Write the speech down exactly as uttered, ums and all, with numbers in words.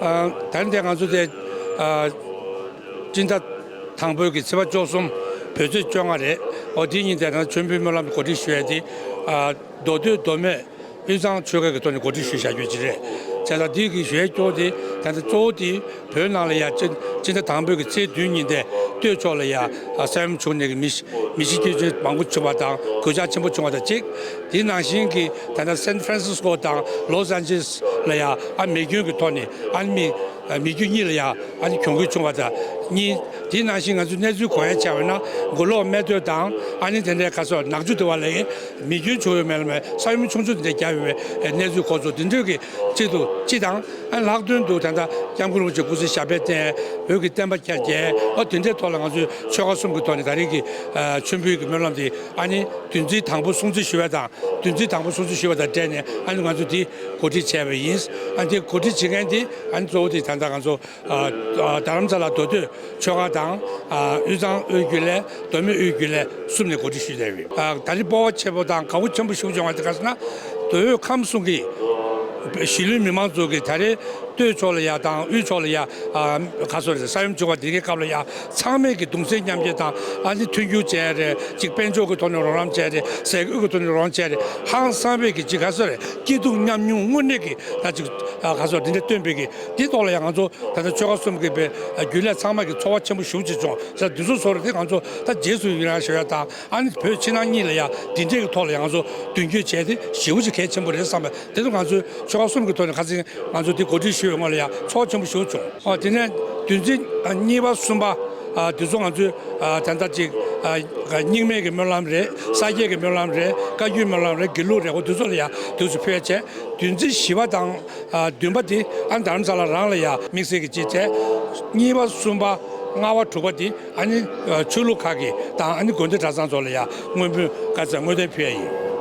ད་ལྟ་ང་ཚོ་དེ་སྤྱི་ཟླ་དང་པོའི་གི་ཚེས་པ་བཅུ་གསུམ་བོད་ཚེས་བཅོ་ལྔ་རེད། འོ་དེའི་ཉིན་དེ་ན་མཆོད་འབུལ་སྨོན་ལམ་གོ་སྒྲིག་ཞུ་ཡས་དེ་མདོ་སྟོད་མདོ་སྨད་དབུས་གཙང་ཆོལ་ཁ་གི་ཐོག་ནས་གོ་སྒྲིག་ཞུས་བཞག་རྒྱུ་ཅིག་རེད། བྱས་ཙང་དེའི་གི་ཞུ་ཡས་སྐྱོ་དེ་ད་ལྟ་གཙོ་བོ་དེ་བོད་ནང་ལ་ཡ་སྤྱི་སྤྱི་ཟླ་དང་པོའི་གི་ཚེས་བདུན་ཉིན་དེ་སྟོད་ཕྱོགས་ལ་ཡ་ས་ཡོམ་བྱུང་ནས་གི་མི་མི་ཤི་རྐྱེན་ཆེན་མང་པོ་བྱུང་བ་དང་གོད་ཆག་ཆེན་པོ་བྱུང་བ་དང་གཅིག་དེ་ནང་བཞིན་གྱི་ད་ལྟ་སན་ཧྥ་རན་སིས་ཀོ་དང་ལོས་ཨན་ཇེ་ལིས་ལ་ཡང་ཨ་མེ་སྐྱོན་གྱི་ཐོག་ནས་ཨ་ནི་མི་མེ་སྐྱོན་གཉིས་ལ་ཡང་ཨ་ནི་གྱོང་གུད་བྱུང་བ་དང་གཉིས། དེ་ནང་བཞིན་ང་ཚོས་གནས་ཚུལ་གོ་ཡ་བྱས་པ་ན་མགོ་ལོག་སྨད་སྟོད་དང་ཨ་ནི་དེ་འདྲའི་ཁ་སོགས་ནག་ཆུ་དེ་བ་ལ་ཡང་མེ་སྐྱོན་བྱུང་ཡོད་མེད་ལ་མེད་ས་ཡོམ་ཆུང་ཆུང་དེ་འདྲ་བརྒྱབ་ཡོད་པའི་གནས་ཚུལ་གོ་སོང་། དེ་འདྲའི་གི་གཅིག་ཏུ་སྤྱི་དང་ཨ་ནི་ལྷག་དོན་དུ་ད་ལྟ་སྐྱབས་མགོན་རིན་པོ་ཆེ་སྐུ་ཚེ་ཞབས་པད་བརྟན་བོད་ཀྱི་བསྟན་པ་རྒྱ་རྒྱས་ཨ་དེ་འདྲའི་ཐོག་ལ་ང་ཚོས་ཆོལ་ཁ་གསུམ་གྱི་ཐོག་ནས་ད་རེས་ཀྱི་མཆོད་འབུལ་གྱི་སྨོན་ལམ་དེ་ཨ་ནི་བདུན་ཚིགས་དང་པོ་སྲུང་བརྩི་ཞུ་བ་དང་། བདུན་ཚིགས་དང་པོ་སྲུང་བརྩི་ཞུ་བ་དང་འབྲེལ་ནས་ཨ་ནི་ང་ཚོ་འདི་གོ་སྒྲིག་བྱས་པ་ཡིན། ཨ་འདི་གོ་སྒྲིག་བྱེད་མཁན་འདི་ཨ་ནི་གཙོ་བོ་དེ་ད་ལྟ་ང་ཚོ་ཨ་ཨ་རྡ་རམ་ས་ལ་མདོ་སྟོད་ཆོལ་ཁ་དང་ཨ་དབུས་གཙང་དབུས་རྒྱུན་ལས་མདོ་སྨད་དབུས་རྒྱུན་ལས་གསུམ་ནས་གོ་སྒྲིག་ཞུས་བསྡད་ཡོད། ཨ་ད་རེས་སྤོབས་པ་ཆེན་པོ་དང་དགའ་བོ་ཆེན་པོ་ཞུ་བྱུང་བ་དེ་ག་ཟེར་ན་མདོ་དབུས་ཁམས་གསུམ་གྱི་གཞིས་ལུས་མི་མང་ཚོ་གིས་ད་རེས་སྟོད་ཕྱོགས་ལ་ཡ་དང་དབུས་ཕྱོགས་ལ་ཡ་ཨ་ག་སོ་རེད་ས་ཡོམ་བྱུང་བ་དེ་གའི་སྐབས་ལ་ཡ་ཚང་མས་ཀྱི་གདུང་སེམས་མཉམ་སྐྱེད་དང་ཨ་ནི་མཐུན་འགྱུར་བྱས་རེད། ཅིག་དཔལ་འབྱོར་གྱི་ཐོག་ནས་རོགས་རམ་བྱས་རེད། ཟས་གོས་ཀྱི་ཐོག་ནས་རོགས་རམ་བྱས་རེད། ཧང་སངས་པའི་གི་ཅིག་ག་སོ་རེད་སྐྱིད་སྡུག་མཉམ་མྱོང་དངོས་གནས་ཀྱི་ད་ཅིག་ཨ་ག་སོ་འདི་འདྲ་སྟོན་པའི་གི་དེ་ཐོག་ལ་ཡང་ང་ཚོ་ད་ལྟ་ཆོལ་ཁ་གསུམ་གྱི་པའི་རྒྱུན་ལས་ཚང་མ་གི་ཚོར་བ་ཆེན་པོ་ཞེ་པོ་ཅིག་བྱུང་། ས་འདི་ཚོ་ཚོར་དེ་ང་ཚོ་ད་རྗེས་སུ་ཡི་རང་ཞུ་ཡ་དང་ཨ་ནི་བོད་ཕྱི་ནང་གཉིས་ལ་ཡ་འདི་འདྲའི་གི་ཐོག་ལ་ཡང་ང་ཚོ་མདུན་སྐྱོད་བྱས་ཏེ་ཞེ་པོ་ཅིག་གལ་ཆེན་པོ་རེད་བསམ་པ་དེ་ཚོ་ང་ཚོའི་ཆོལ་ཁ་གསུམ་གྱི་ཐོག་ནས་ཁ་སང་ང་ཚོ་འདི་གོ་སྒྲིག་ཞུས་པའི་སྔོན་ལ་ཡང་ཚོར་བ་ཆེན་པོ་ཞེ་པོ་བྱུང་། ཨ་དེ་ནས་བདུན་ཚིགས་གཉིས་པ་གསུམ་པ་ཨ་དེ་ཚོ་ང་ཚོའི་ཨ་ད་ལྟ་ཅིག་ཨ་རྙིང་མའི་གི་སྨོན་ལམ་རེད། ས་སྐྱའི་གི་སྨོན་ལམ་རེད། བཀའ་བརྒྱུད་སྨོན་ལམ་རེད། དགེ་ལུགས་རེད། འོ་དེ་ཚོ་ལ་ཡང་དུས་སུ་ཕུལ་བྱས། བདུན་ཚིགས་བཞི་པ་དང་ཨ་བདུན་པ་དེ་ཨ་རྡ་རམ་ས་ལ་རང་ལ་ཡང་དམིགས་བསལ་གྱི་ཅིག་བྱས། གཉིས་པ་གསུམ་པ་ལྔ་པ་དྲུག་པ་དེ་ཨ་ནི་ཆོས་ལུགས་ཁག་གི་དང་ཨ་ནི་དགོན་སྡེ་གྲྭ་ཚང་ཚོ་ལ་ཡང་དངོས་འབུལ་བཀའ་སྩལ་དངོས་བསྟན་ཕུལ་ཡ་ཡིན།